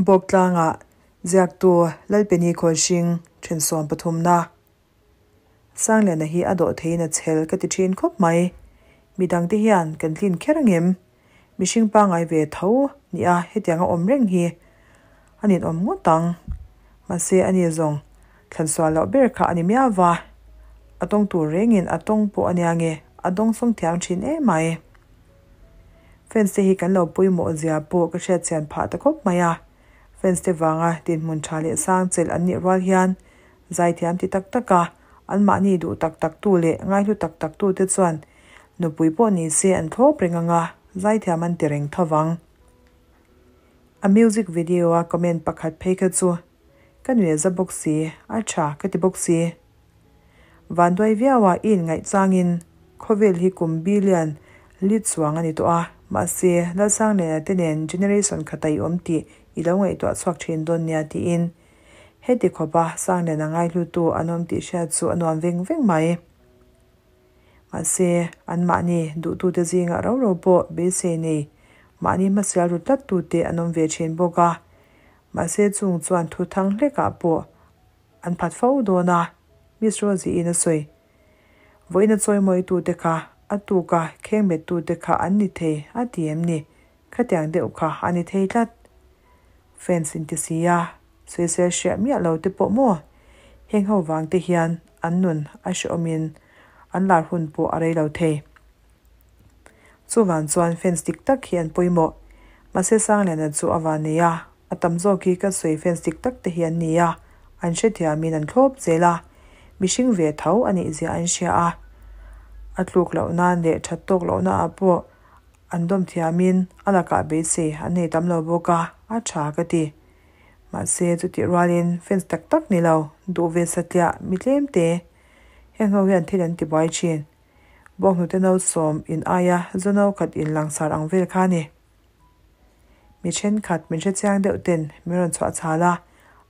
Bawktlanga ziaktu Lalpeni Khawlhring then sawm pathumna Sangliana hi a dawh theiin a chhel ka ti thin khawp mai. Midangte hian kan tlin kher angem? Mihring pangngai ve tho nia hetianga awm reng hi a ninawm ngawt ang. Mahse ani zawng thlan sual loh ber kha a ni miau va, a tawng tur rengin a tawng pawh a nia nge a dawngsawng thiam thin em mai. Fans te hi kan lo pawimawh zia pawh ka hriat chian phah ta khawp mai a, fans te vanga dinhmun tha leh sang chelh an nih rual hian zaithiam ti tak tak a, anmahni duh tak tak tu leh ngaihlu tak tak tu te chuan nupui pawh ni se an thlawp reng ang a, zaithiam an ti reng tho vang. A music video a comment pakhat phei kha chu ka nuih a za bawk si, a tha ka ti bawk si. Vanduai viaua i inngaih changin khawvel hi kum billion li chuang a ni tawh a, mahse Lalsangliana te nen generation khata i awm tih i lo ngaihtuah chhuak thin dawn nia tiin heti khawpa Sangliana ngaihlutu an awm tih hriat chu a nuam veng veng mai. Mahse anmahni duhtute zingah ro ro pawh beisei nei mahni hmasial ru tlattute an awm ve thin bawk a, mahse chung chuan thu thang hlekah pawh An phat fo dawn a, Miss Rosie in a sawi. Vawiin a chawimawitute kha a tuk a, khengbettute kha an ni thei a ti em ni? Khatiang deuh kha a ni thei tlat. Fans in ti si a, sawisel hriah miah lo te pawh maw? Heng ho vang te hian an nun a hrehawmin an lar hun pawh a rei lo thei. Chuvang chuan fans dik tak hi an pawimawh. Mahse Sangliana chu a van nei a, a tam zawk hi ka sawi fans dik tak te hi an ni a, an hrethiamin an thlawp zel a, mihring ve tho a nih zia an hria a. A tluk loh nan leh that tawk lohna ah pawh an dawm thiamin a lakah beisei an nei tam lo bawk a, a tha ka ti. Mahse chutih rualin fans tak tak ni lo, duh ve satliah mi tlem te heng ho hian thil an ti buai thin. Bawnghnute no sawm in aia zu no khat in langsar ang vel kha a ni. Mi thenkhat min hrechiang deuh ten min rawn chhuah chhal a,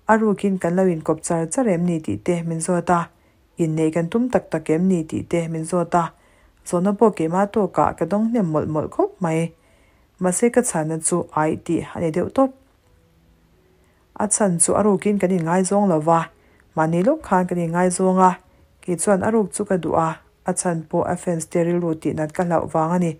a rukin kan lo inkawp char char em ni tih te min zawt a, inneih kan tum tak tak em ni tih te min zawt a, zawhna pawh keimah tawkah ka dawng hnem mawlh mawlh khawp mai. Mahse ka chhanna chu aih tih a ni deuh tawp. A chhan chu a rukin kan inngaizawng lo va, mahni lawk khan kan inngaizawng a, kei chuan a ruk chu ka duh a, a chhan pawh a fans te rilru tih nat ka hlauh vang a ni.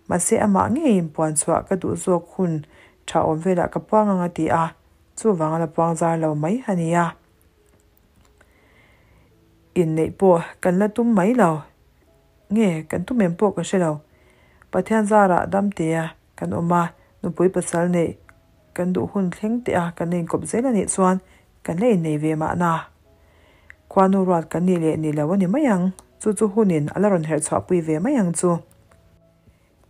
Mahse amah ngeiin puan chhuah ka duh zawk hun tha awm velah ka puang ang a ti a, chuvang a la puang zar lo mai a nia. Inneih pawh kan la tum mai lo. Nge kan tum em pawh ka hre lo. Pathian zarah damtea kan awm a, nupui pasal neih kan duh hun thleng teh a kan la inkawp zel a nih chuan kan la innei ve mahna. Khuanu ruat kan nih leh ni lo a ni mai ang, chu chu hunin a la rawn herh chhuahpui ve mai ang chu.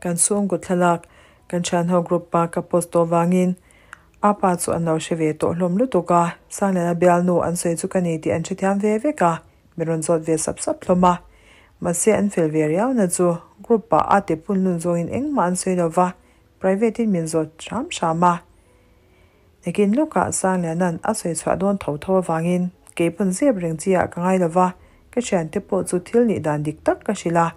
Kan chhungkaw thlalak kan thianho group pa ka post tawh vangin a pa chu an lo hre ve tawh hlawm lutuk a, Sangliana bialnu an sawi chu ka ni tih an hrethiam ve vek a, min rawn zawt ve sap sap hlawm a. Mahse an fel ve riau na chu group ah a te pun lun zawngin engmah an sawi lo va, private in min zawt hram hram a. Nakin lawkah Sangliana'n a sawi chhuah dawn tho tho avangin kei pawn zep reng chi ah ka ngai lo va, ka thiante pawh chu thil nih dan dik tak ka hrilh a.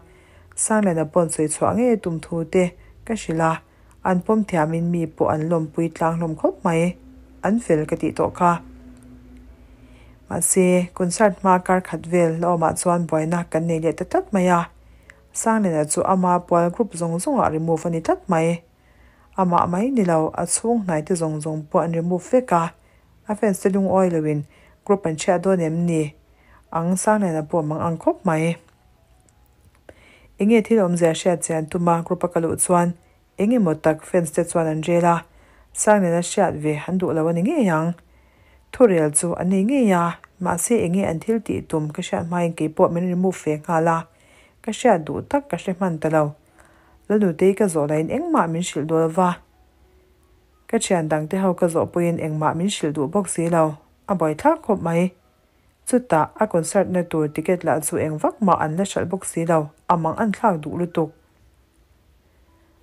Sangliana pawn sawi chhuah ngei tum thu te ka hrilh a, an pawm thiamin mi pawh an lawmpui tlang hlawm khawp mai, an fel ka tih tawh kha. Mahse, concert hma kar khat vel la awmah chuan buaina kan nei leh ta tlat mai a, Sangliana chu ama pual group zawng zawngah remove a ni tlat mai. Amah mai ni lo, a chhung hnaite zawng zawng pawh an remove vek a, a fans te lungawi loin group an chhiah dawn em ni? Ang Sangliana pawh mang ang khawp mai. Enge thil awmzia hriat chian tuma group a ka luh chuan eng emaw tak fans te chuan an rel a, Sangliana hriat ve an duh lo a ni ngei ang. Thurel chu an nei ngei a, mahse enge an thil tih tum ka hriat hmain keipawh min remove ve nghal a, ka hriat duh tak ka hre hman ta lo. Lalnutei ka zawh lahin engmah min hrilh duh lova, ka thian dangte ho ka zawh pawhin engmah min hrilh duh bawk si lo, a buaithlak khawp mai. Chutah a concert na tur ticket lah chu eng vak mah an la hralh bawk si lo, a mang an thlak duh lutuk.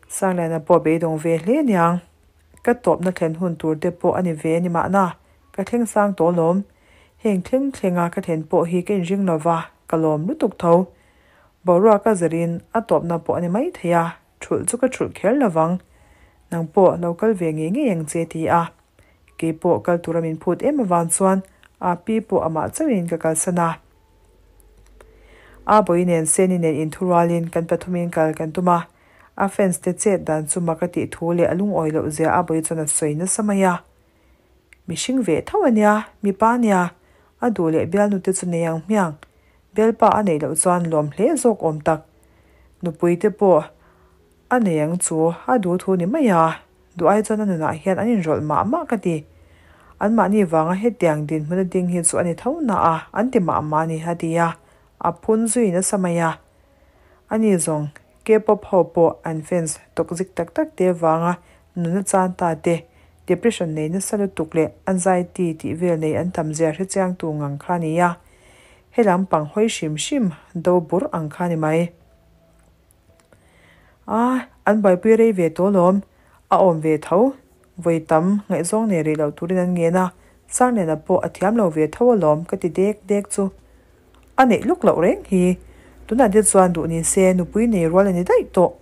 Sangliana pawh beidawng ve hle aniang, ka tawpna thlen hun tur te pawh a ni ve a ni mahna, ka thleng sang tawh lawm. Heng thleng thlenga ka thlen pawh hi ka inring lova, ka lawm lutuk tho. Boruak a zirin a tawpna pawh a ni mai thei a, thulh chu ka thulh kher lovang. Nang pawh lo kal ve ngei ngei ang che ti a. Keipawh kal tura min phut em avang chuan Api pawh amah chauhin ka kalsan a. A bawi nen Seni nen inthurualin kan pathumin kal kan tum a, a fans te chet dan chu mak a tih thu leh a lungawi loh zia a bawi chuan a sawi nasa mai a. Mihring ve tho a nia, mipa a nia, a duh leh bialnu te chu nei ang hmiang, bialpa a neih loh chuan lawm hle zawk awm tak. Nupui te pawh a nei ang chu a duh thu ni mai a, duh ai chuan a nunah hian an inrawlh mah mah ka ti. Anmahni vanga hetiang dinhmun a ding hi chu a ni tho na a, an ti mah mah a ni, a ti a, a phun zui nasa mai a. Ani zawng K-pop ho pawh an fans toxic tak tak te vanga nuna chan ta te, depression nei nasa lutuk leh anxiety tih vel nei an tam zia hrechiangtu ngang kha a ni a. He lampang hawi hrim hrim do bur ang kha a ni mai. A, an buaipui rei ve tawh alawm. A awm ve tho. Vawi tam ngaihzawng nei rih loh turin an ngen a, Sangliana pawh a thiam lo ve tho alawm ka ti dek dek chu. A neih luk loh reng hi. Tunah te chuan duh ni se nupui nei rual a ni daih tawh.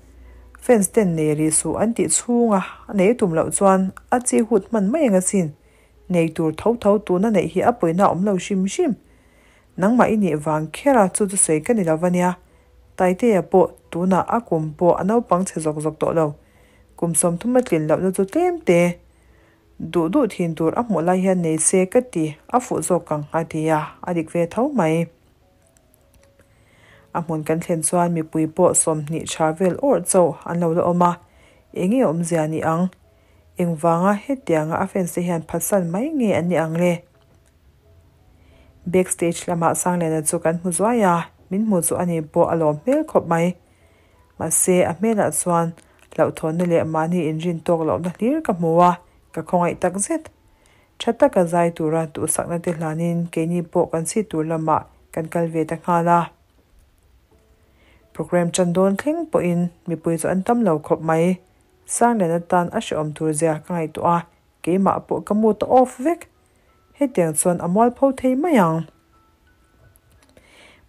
Fans ten nei rih suh an tih chhunga a nei tum loh chuan a chi hut hman mai ang asin. Nei tur tho tho tuna neih hi a pawina a awm lo hrim hrim. Nangmah i nih vang kher a chu chu sawi ka ni lo va nia. Taitea pawh tunah a kum pawh a naupang chhe zawk zawk tawh lo. Kum 30 a tlin lohna chu tlem te. Duh duh thin tur a hmuh lai hian nei se ka ti a fuh zawk ang a ti a, a dik ve tho mai. A hmun kan thlen chuan mipui pawh 20 tha vel awrh chauh an lo la awm a, eng nge awmzia ni ang? Engvanga hetianga a fans te hian phatsan mai nge an ni ang le? Backstage lamah Sangliana chu kan hmu zuai a, min hmu chu ani pawh a lawm hmel khawp mai. Mahse, a hmelah chuan hlauhthawnna leh mahni inrin tawk lohna hlir ka hmu a, ka khawngaih tak zet. Tha taka zai tura duhsakna te hlanin keini pawh kan chhit tur lamah kan kal ve ta nghal a. Programme tan dawn thleng pawhin mipui chu an tam lo khawp mai. Sangliana tan a hrehawm tur zia ka ngaihtuah a, keimah pawh ka mood a off vek. Hetiang chuan a mualpho thei mai ang.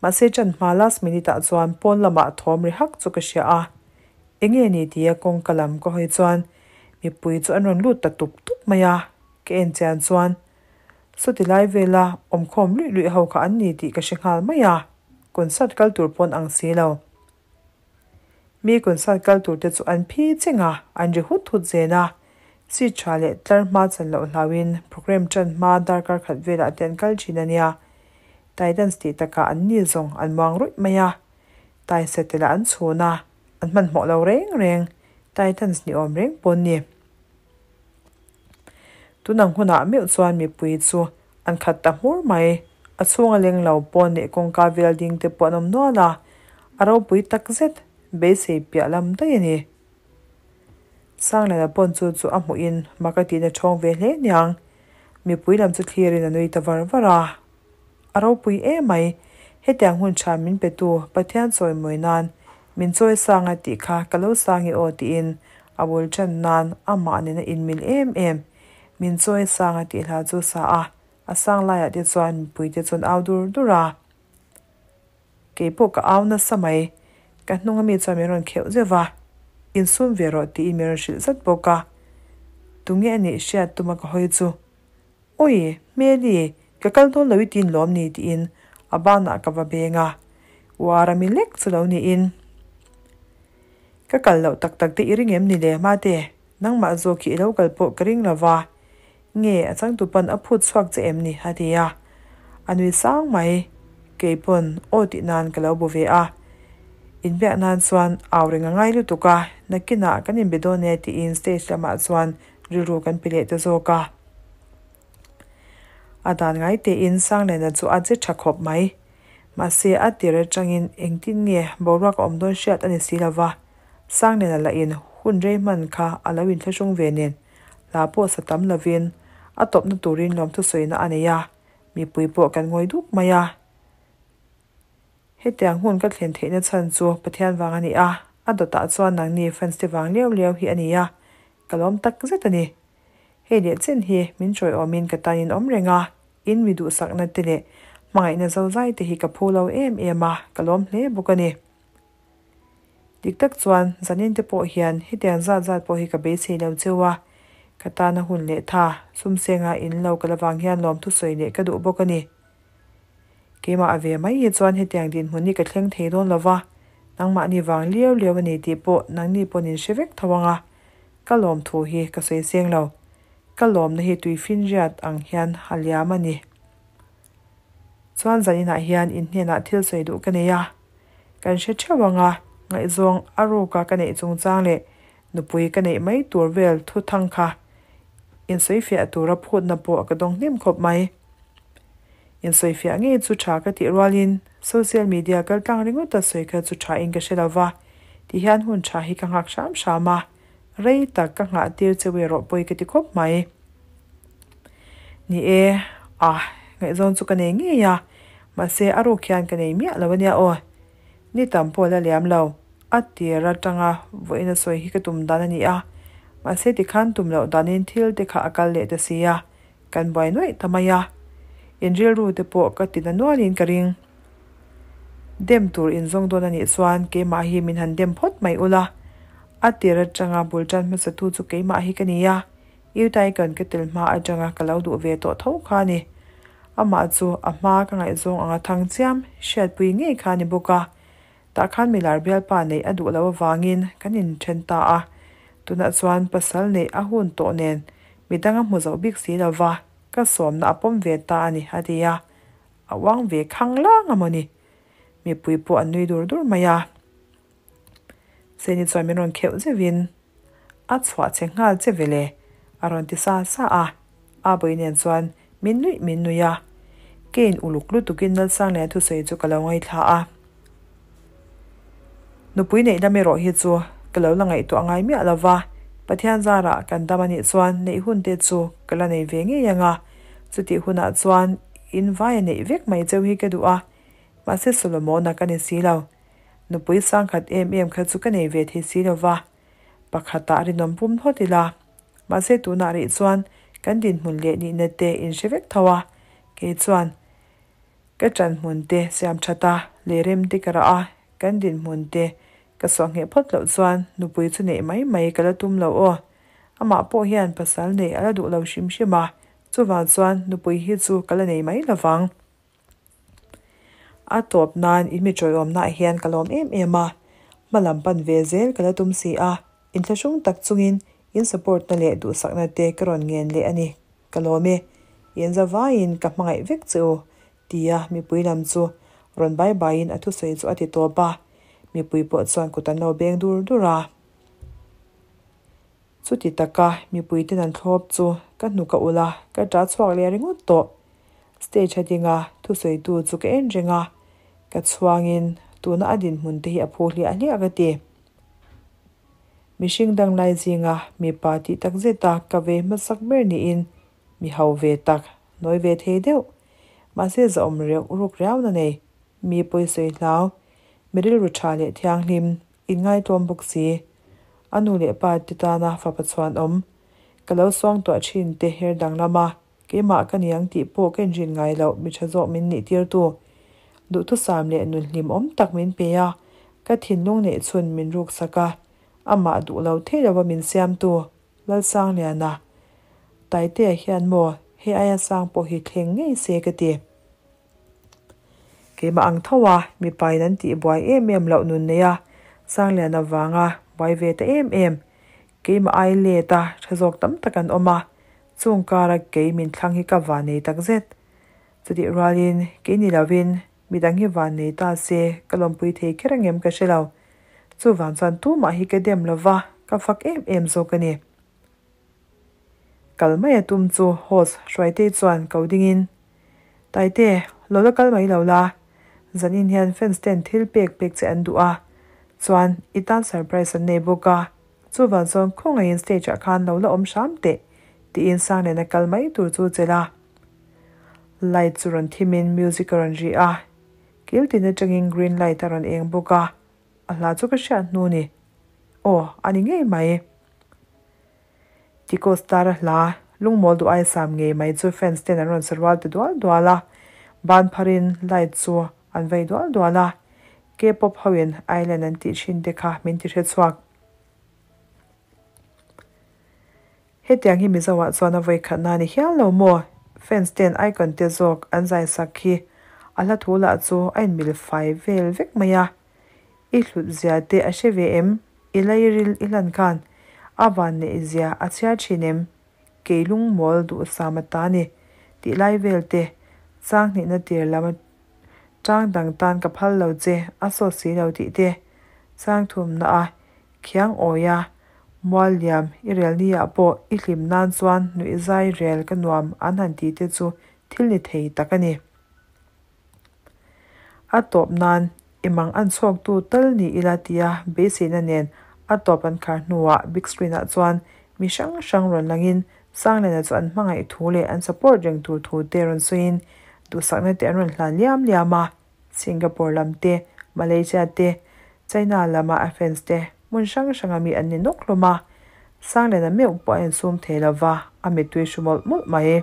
Mahse ṭan hma last minute ah chuan pawn lamah thawm ri hak chu ka hria a. Enge ni tia kawngka lam ka hawi chuan mipui chu an rawn lut ta tup tup mai a, ka en chian chuan sawti lai vela awmkhawm luih luih ho kha an ni tih ka hre nghal mai a, concert kal tur pawn ang si lo. Mi concert kal tur te chu an phi cheng a, an ri hut hut zen a. Seat tha leh tlar hma chan loh hlauhin programme tan hma darkar khat velah te an kal thin a nia. Titans tih takah an ni zawng an muang ruih mai a. Taisa te lah an chhun a, an hmanhmawh lo reng reng. Titans ni awm reng pawn ni. Tunang hunah meuh chuan mipui chu An khat ta hmur mai. A chhunga leng lo pawn leh kawngka vel ding te pawh an awm nual a, a ropui tak zet, beisei piah lam daih a ni. Sangliana pawn chu chu a hmuhin mak a tihna ṭhawng ve hle niang. Mipui lam chu thlirin a nui ta var var a. A ropui em mai, hetiang hun ṭha min petu Pathian chawimawi nan min chawi sang a tih kha ka lo sang i aw tiin a bul ṭan nan amah nena inmil em em Min chawi sang a tih hla chu sa a, a sang laiah te chuan mipui te chuan au dur dur a. Kei pawh ka au nasa mai, ka hnung ami chuan min rawn kheuh zeuh va, insum ve rawh tiin min rawn hrilh zat bawk a. Tunge a nih hriat tuma ka hawi chu, Awi, Hmeli, ka kal dawn lo i tin lawm ni tiin a banah ka va beng a, uar ami lek chu lo niin. Ka kal loh tak tak te i ring em ni le, Mate? Nangmah zawk hi i lo kal pawh ka ring lo va, nge a changtu pawn a phut chhuak che em ni? a ti a. A nui sang mai. Kei pawn aw tih nan ka lo bu ve a. Inbiak nan chuan au reng a ngai lutuk a, nakinah kan inbe dawn e tiin stage lamah chuan rilru kan pe leh ta zawk a. A dan ngai tein Sangliana chu a che tha khawp mai. Mahse a tir atangin engtin nge boruak a awm dawn hriat a ni si lo va. Sangliana lahin hun rei hman kha a lo inthlahrung ve nen, hla pawh sa tam lovin a tawpna turin lawmthu sawina a nei a, mipui pawh kan ngawi duk mai a. Hetiang hun ka thlen theihna chhan chu Pathian vang a ni a, a dawtah chuan nangni fans te vang liau liau hi a ni a, ka lawm tak zet a ni. Hei leh chen hi min chawiawmin ka tan in awm reng a, in mi duhsakna te leh hmangaihna zozai te hi ka phu lo em em a, ka lawm hle bawk a ni. Dik tak chuan zanin te pawh hian hetiang zat zat pawh hi ka beisei lo cheu a. Ka tana hun leh tha, sumsenga in lo kal avang hian lawmthu sawi leh ka duh bawk a ni. Keimah a ve mai hi chuan hetiang dinhmun hi ka thleng thei dawn lo va, nangmahni vang liau liau a ni tih pawh nangni pawn in hre vek tho ang a, ka lawmthu hi ka sawi seng lo. Ka lawmna hi tuifinriat ang hian a liam a ni. Chuan zaninah hian in hnenah thil sawi duh ka nei a, kan hre theuh ang a, ngaihzawng a ruka ka neih chungchang leh nupui ka neih mai tur vel thu thang kha insawifiah tura phutna pawh ka dawng hnem khawp mai. Insawifiah ngei chu tha ka tih rualin social media kaltlang ringawta sawi kha chu tha in ka hre lo va, ti hian hun tha hi ka nghak hram hram a, rei tak ka nghah tir cheu erawh pawi ka ti khawp mai. Ni e, a, ngaihzawn chu ka nei ngei a, mahse a ruk hian ka nei miah lo ania aw. Ni tam pawh la liam lo, a tir atanga vawiin a sawi hi ka tum dan a ni a, mahse tikhan tum loh danin thil te kha a kal leh ta si a, kan buai nuaih ta mai a. In rilru te pawh ka ti na nualin ka ring. Dem tur in zawng dawn a nih chuan keimah hi min han dem phawt mai ula, a tir atanga bul tan hmasatu chu keimah hi ka ni a, Utaicon ka tel hma atanga ka lo duh ve tawh tho kha a ni. Amah chu a hma ka ngaihzawng anga thang chiam hriatpui ngei kha a ni bawk a. Tah khan milar bialpa neih a duh loh avangin kan inthen ta a. Tunah chuan pasal neih a hun tawh nen midang a hmu zoh bik si lo va, ka sawmna a pawm ve ta a ni a ti a. A uang ve khang lang a maw ni? Mipui pawh an nui dur dur mai a. Seni chuan min rawn kheuh zeuhin a chhuah che nghal che vele a rawn ti sa sa a, a bawi nen chuan min nuih min nuih a, keiin uluk lutukin Lalsangliana thusawi chu ka lo ngaithla a. Nupui neih lam erawh hi chu ka lo la ngaihtuah ngai miah lo va, Pathian zarah kan dam a nih chuan neih hun te chu ka la nei ve ngei ang a, chutih hunah chuan in vai a neih vek mai cheu hi ka duh a, mahse Solomona ka ni si lo. Nupui sangkhat em em kha chu ka nei ve thei si lo va, pakhatah rinawm pum phawt ila. Mahse tunah rih chuan kan dinhmun leh nihna te in hre vek tho a, kei chuan ka ṭanhmun te siam ṭhat a, leh rem te ka rah a, kan dinhmun te ka suah ngheh phawt loh chuan nupui chu neih mai mai ka la tum lo aw. Amah pawh hian pasal neih a la duh lo hrim hrim a, chuvang chuan nupui hi chu ka la nei mai lo vang. A tawp nan i mi ṭawiawmnaah hian ka lawm em em a, hma lam pan ve zel ka la tum si a, inthlahrung tak chungin in support na leh duhsakna te ka rawn ngen leh a ni, ka lawm e, in za vaiin ka hmangaih vek che u, tia mipui lam chu rawn bai baiin a thusawi chu a ti tawp a, mipui pawh chuan kut an lo beng dur dur a. Chuti taka mipuiten an thlawp chu ka hnuk a ulh a, ka ṭah chhuak leh ringawt tawh. Stage a dinga thusawitu chu ka en reng a, ka chhuangin tuna a dinhmun te hi a phu hliah hliah ka ti. Mihring danglai zinga mipa tih tak zeta ka ve hmasak ber niin mi ho ve tak, nawi ve thei deuh. Mahse zahawm reuh ruk riauna nei, mi pawisawi hlau, mi rilru ṭha leh thianghlim, Inngaihtlawm bawk si. A nu leh pa te tana fapa chhuan awm. Ka lo suangtuah thin te her danglam a, keimah ka ni ang tih pawh ka inrin ngai loh mi tha zawk min nih tirtu. Duhthusam leh nun hlimawm tak min pe a, ka thinlung neih chhun min ruksak a, amah duh lo thei lova min siamtu Lalsangliana Taitea hian maw hei aia sang pawh hi thleng ngei se ka ti. Keimah ang tho a, mipain an tih buai em em loh nun nei a, Sanglian avanga buai ve ta em em. Keimah ai let a, tha zawk tam tak an awm a, chung kara kei min thlang hi ka van nei tak zet. Chutih rualin kei ni lovin midang hi van nei ta se ka lawmpui thei kher angem ka hre lo. Chuvang chuan tumah hi ka dem lova, ka fak em em zawk a ni. Kal mai a tum chu host Hruaitei chuan ko dingin, Taite, lo la kal mai lo la, zanin hian fans ten thil pek pek che an duh a, chuan i tan surprise an nei bawk a, chuvang chuan khawngaihin stage ah khan lo la awm hram teh, tiin Sangliana kal mai tur chu chelh a. Light chu rawn thimin music a rawn ri a, kil tin atangin green light a rawn eng bawk a, a hla chu ka hriat hnu ni. Aw, a ni ngei mai. Tiko star a hla, lungmawl duh aisam ngei mai chu fans ten an rawn sa rual ta dual dual a, ban pharin light chu an vei dual dual a, K-pop hoin island an tih thin te kha min ti hre chhuak. Hetiang hi Mizo ah chuan a vawi khatna a ni hial lo maw? Fans ten icon te zawk an zai sak khi a hla thu lah chu a inmil fai vel vek mai a. I hlut zia te a hre ve em? I lairil i hlan khan a van neih zia a chhiar thin em? Kei lungmawl duhsam a ta ni tih lai vel te chang hnihna tir lam tang dang tan ka phal lo che a sawt si lo tih te chang thumna a khiang awi a mual liam i rel ni ah pawh i hlim nan chuan nuih zai rel ka nuam an han tih te chu thil ni thei tak a ni. A tawp nan i mang an chhuaktu tal ni ila tia beiseina nen a tawp an khar hnuah big screen ah chuan mi hrang hrang rawn langin Sangliana chu an hmangaih thu leh an support reng tur thu te rawn sawiin duhsakna te an rawn hlan liam liam a. Singapore lam te, Malaysia te, China lama a fans te hmun hrang hranga mi an ni nawk hlawm a. Sangliana meuh pawh a insum thei lova a mittui hru mawlh mawlh mai.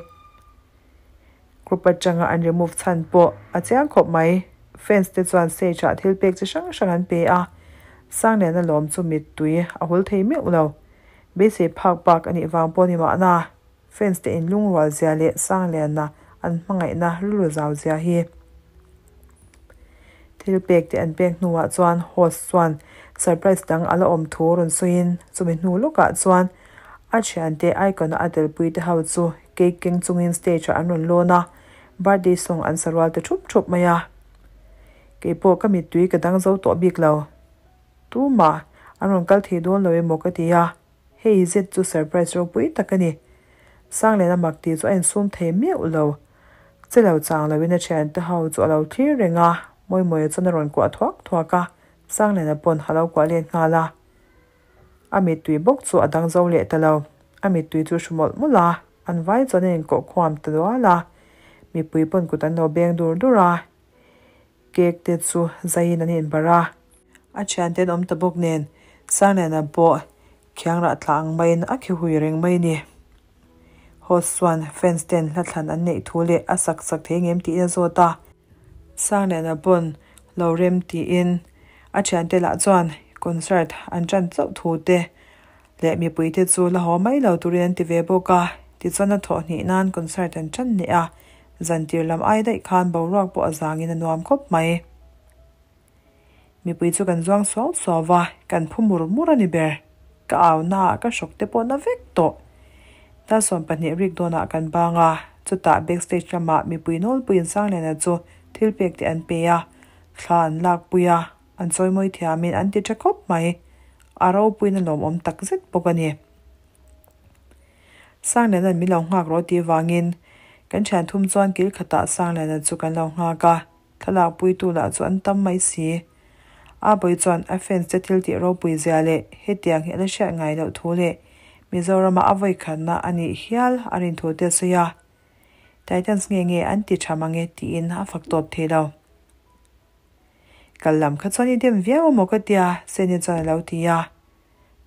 Group atanga an remove chhan pawh a chiang khawp mai. Fans te chuan stage ah thil pek chi hrang hrang an pe a, Sangliana lawm chu mittui a hul thei meuh lo. Beisei phak bak a nih vang pawh ni mahna, fans te inlungrual zia leh Sangliana an hmangaihna rilru zau zia hi. Thil pek te an pek hnuah chuan host chuan surprise dang a la awm thu rawn sawiin chumi hnu lawkah chuan a thiante icon a a telpui te ho chu cake keng chungin stage ah an rawn lawn a, birthday song an sa rual ta thup thup mai a. Keipawh ka mittui ka dang zo tawh bik lo. Tumah an rawn kal thei dawn lo emaw ka ti a, hei zet chu surprise ropui tak a ni. Sangliana mak tih chu a insum thei meuh lo. Che lo chang loin a thiante ho chu a lo thlir reng a, Mawimawia chuan a rawn kuah thuak thuak a, Sangliana pawn a lo kuah let nghal a. A mittui bawk chu a dang zo leh ta lo. A mittui chu hru mawlh mawlh a, an vai chuan an inkawh khuam ta dual a. Mipui pawn kut an lo beng dur dur a, cake te chu zaiin an inbarh a. A thiante an awm ta bawk nen, Sangliana pawh khiang rah tla ang maiin a khi hui reng mai ni. Host chuan fans ten hla thlan an neih thu leh a sak sak thei ngem tiin a zawt a. Sangliana pawn lo rem tiin a thiante lah chuan concert an tan chauh thu te leh mipui te chu la haw mai lo turin an ti ve bawk a. Tichuan a thawh hnih nan concert an tan leh a, zantir lam ai daih khan boruak pawh a zangin a nuam khawp mai. Mipui chu kan zuang suau suau va, kan phu mur mur a ni ber. Ka au naah ka hrawk te pawh na vek tawh. Talsawm pahnih rik dawnah kan bang a, chutah backstage lamah mipui nawlpuiin Sangliana chu thil pek te an pe a, thla an lakpui a, an chawimawi thiamin an ti tha khawp mai. A ropuiin a lawmawm takzet bawk a ni. Sangliana'n min lo nghak rawh tih vangin kan thian thum chuan kil khatah Sangliana chu kan lo nghak a. Thlalak puitu lah chu an tam mai si. A bawi chuan a fans te thil tih ropui zia leh hetiang hi a la hriat ngai loh thu leh Mizorama a vawi khatna a nih hial a rin thu te a sawi a. Titans nge nge an ti tha mang e tiin a fak tawp thei lo. Kal lam kha chuan i dem viau amaw ka tia Seni chuan a lo ti a.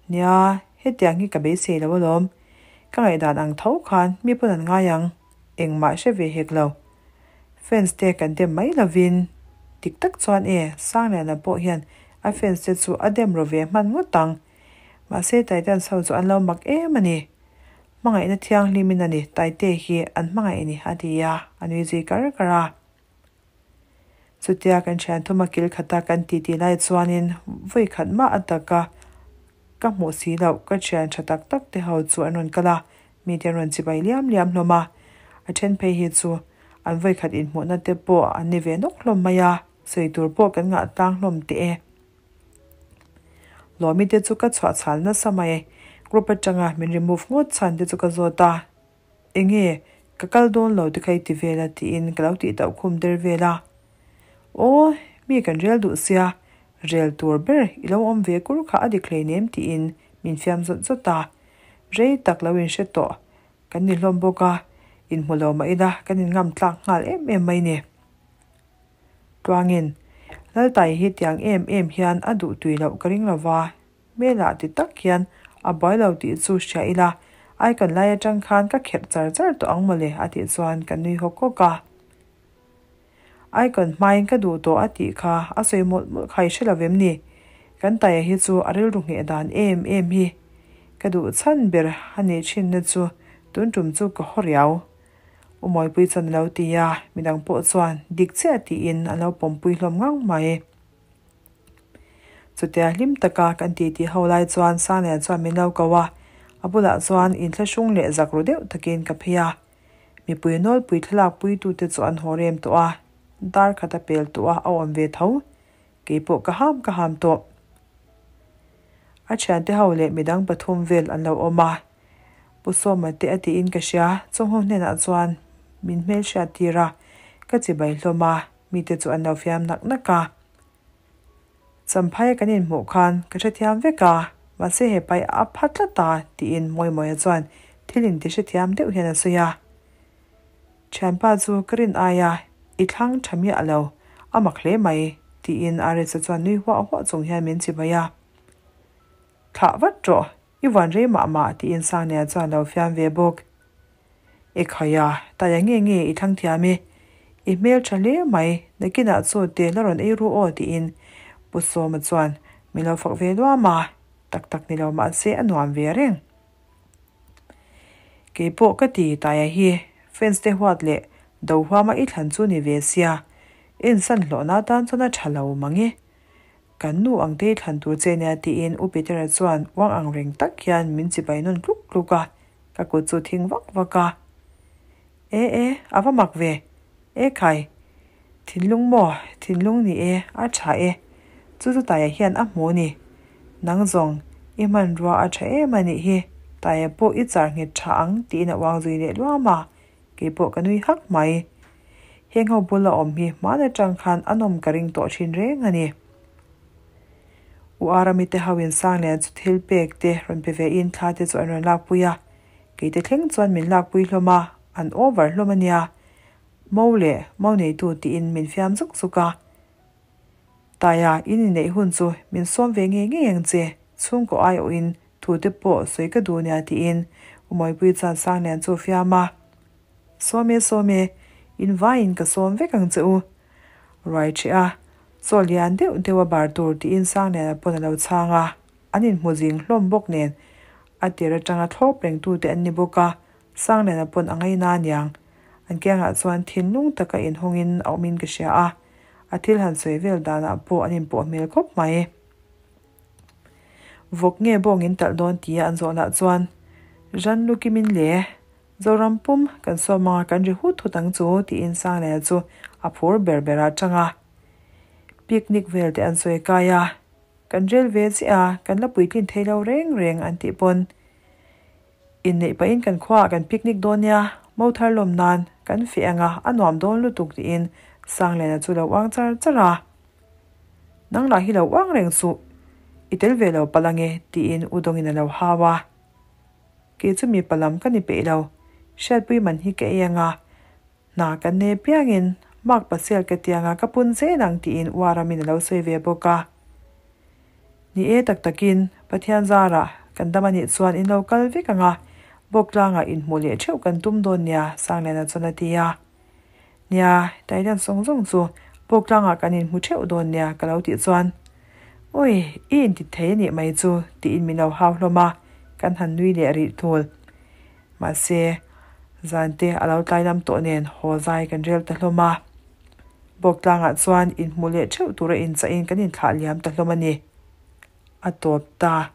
Nia, hetiang hi ka beisei lo alawm. Ka ngaihdan ang tho khan mi pawn an ngai ang, engmah hre ve hek lo. Fans te kan dem mai lovin, dik tak chuan e, Sangliana pawh hian a fans te chu a dem ro ve hman ngawt ang. Mahse Titans ho chu an lo mak em a ni. Hmangaihna thianghlimin a ni, Taite hi an hmangaih a ni, a ti a, a nui zui kar kar a. Chutia kan thian thuma kil khata kan titi lai chuanin vawi khat mah a taka ka hmuh si loh ka thian tha tak tak te ho chu an rawn kal a, mite an rawn chibai liam liam hlawm a, a then phei hi chu an vawi khat inhmuhna te pawh an ni ve nawk hlawm mai a, sawi tur pawh kan ngah tlang hlawm teh e. Lawmi te chu ka chhuah chhal nasa mai, group atanga min remove ngawt chhan te chu ka zawt a. Enge, ka kal dawn lo te kha i ti vel a tiin ka lo tih tauh khum der vel a. Aw, mi kan rel duh sia, rel tur ber i lo awm ve kur kha a dik hleinem tiin min fiam zawt zawt a. Rei tak lo inhre tawh kan ni hlawm bawk a, inhmu lo mah ila kan inngam tlak nghal em em mai ni. Tluangin, Laltai hi tiang em em hian a duh tui loh ka ring lova, Hmelah ti tak hian a buai lo tih chu hria ila, ai kan lai atang khan ka kherh char char tawh ang mawle a tih chuan ka nui hawk hawk a. Ai kan hmain ka duh tawh a tih kha a sawi mawlh mawlh kha i hre lo vem ni? Kan taia hi chu a rilru ngheh dan em em hi. Ka duh chhan ber a nih thinna chu tun tum chu ka haw riau. U Mawipui chuan a lo ti a, midang pawh chuan dik chiah tiin an lo pawmpui hlawm ngang mai. Chutia hlim taka kan titi ho lai chuan Sanglian chuan min lo ko a, a bulah chuan inthlahrung leh zak ru deuh takin ka phei a. Mipui nawlpui thlalak puitute chu an haw rem tawh a, dar khat a pel tawh a, a awm ve tho. Keipawh ka ham ka ham tawh. A thiante ho leh midang pathum vel an lo awm a, Pu Sawma te a tiin ka hria, chawngho hnenah chuan min hmelhriat tir a, ka chibai hlawm a, mite chu an lo fiam nak nak a. Champhaia kan inhmuh khan ka hrethiam vek a, mahse he pai a pha tlat a tiin Mawimawia chuan thil inti hrethiam deuh hian a sawi a. Thianpa chu ka rin aia i thlang tha miah lo, a mak hle mai tiin Aresa chuan nui huah huah chung hian min chibai a. Thlah vat rawh, i vuan rei mah mah tiin Sangnia chuan lo fiam ve bawk. I khai a, taia nge nge i thlang thiam e, i hmel tha hle mai, nakinah chaw te la rawn ei ru aw tiin Pu Sawma chuan min lo fak ve luam a, tak tak ni lo mahse a nuam ve reng. Keipawh ka ti taia hi fans te huat leh do huama i thlan chu ni ve sia, ensan hlawhna tan chuan a tha lo mang e. Kan nu ang te thlan tur che nia tiin U Petera chuan uang ang reng tak hian min chibai nawn tluk tluk a, ka kut chu thing vak vak a. E e, a va mak ve. E khai. Thinlung maw? Thinlung ni e, a tha e. Chu chu Taia hian a hmu ni. Nang zawng, i hmanrua a tha em a nih hi, Taia pawh i char nghet tha ang tiin a uang zui leh luam a, keipawh ka nui hak mai. Heng ho bula awm hi hman atang khan a nawm ka ring tawh thin reng a ni. U Arami te ho in Sanglian chu thil pek te rawn pe ve in thla te chu an rawn lakpui a, kei te thleng chuan min lakpui hlawm a, an over hlawm a nia. Mo leh mo neitu tiin min fiam zuk zuk a. Taia, in inneih hun chu min sawm ve ngei ngei ang che, chhungkaw aiawhin thu te pawh sawi ka duh nia tiin U Mawipui chuan Sanglian chu a fiam a. Sawm e, sawm e, in vaiin ka sawm vek ang che u. Ruai ṭheh a, chaw lian deuh deuh a bar tur tiin Sangliana pawn a lo chhang a, an inhmu zing hlawm bawk nen a tir aṭanga thlawp rengtute an ni bawk a, Sangliana pawn a ngaina aniang. An kiangah chuan thinlung taka inhawngin a awmin ka hria a, a thil han sawi vel danah pawh an inpawh hmel khawp mai. Vawk nge bawng in talh dawn tia an zawh lah chuan Ran lu kimin le Zoram pum kan sawm anga kan ri hut hut ang chu tiin Sangliana chu a phur ber ber a tang a. Picnic vel te an sawi kai a, kan rel ve chiah a, kan la puitlin thei lo reng reng an tih pawn inneih pahin kan khuaah kan picnic dawn nia, mo thar lawm nan kan feh anga a nuam dawn lutuk tiin Sangliana chu lo uang char char a. Nang lah hi lo uang reng suh, i tel ve lo palh ange tiin U Dawngin a lo hau a. Kei chu mipa lam ka ni peih lo, hriatpui man hi ka ei anga, hna kan nei piangin mark pasel ka ti anga ka pun zel ang tiin Uaramin a lo sawi ve bawk a. Ni e tak takin Pathian zarah kan dam anih chuan in lo kal vek anga, Bawktlangah inhmuh leh theuh kan tum dawn nia Sangliana chuan a ti a. Nia, Thailand zawng zawng chu Bawktlangah kan inhmu theuh dawn nia ka lo tih chuan, Ui, i inti thei anih mai chu tiin min lo hau hlawm a, kan han nui leh rih thul. Mahse, zan te a lo tlai lam tawh nen haw zai kan rel ta hlawm a. Bawktlangah chuan inhmu leh theuh tura inchahin kan inthlah liam ta hlawm a ni. A tawp ta.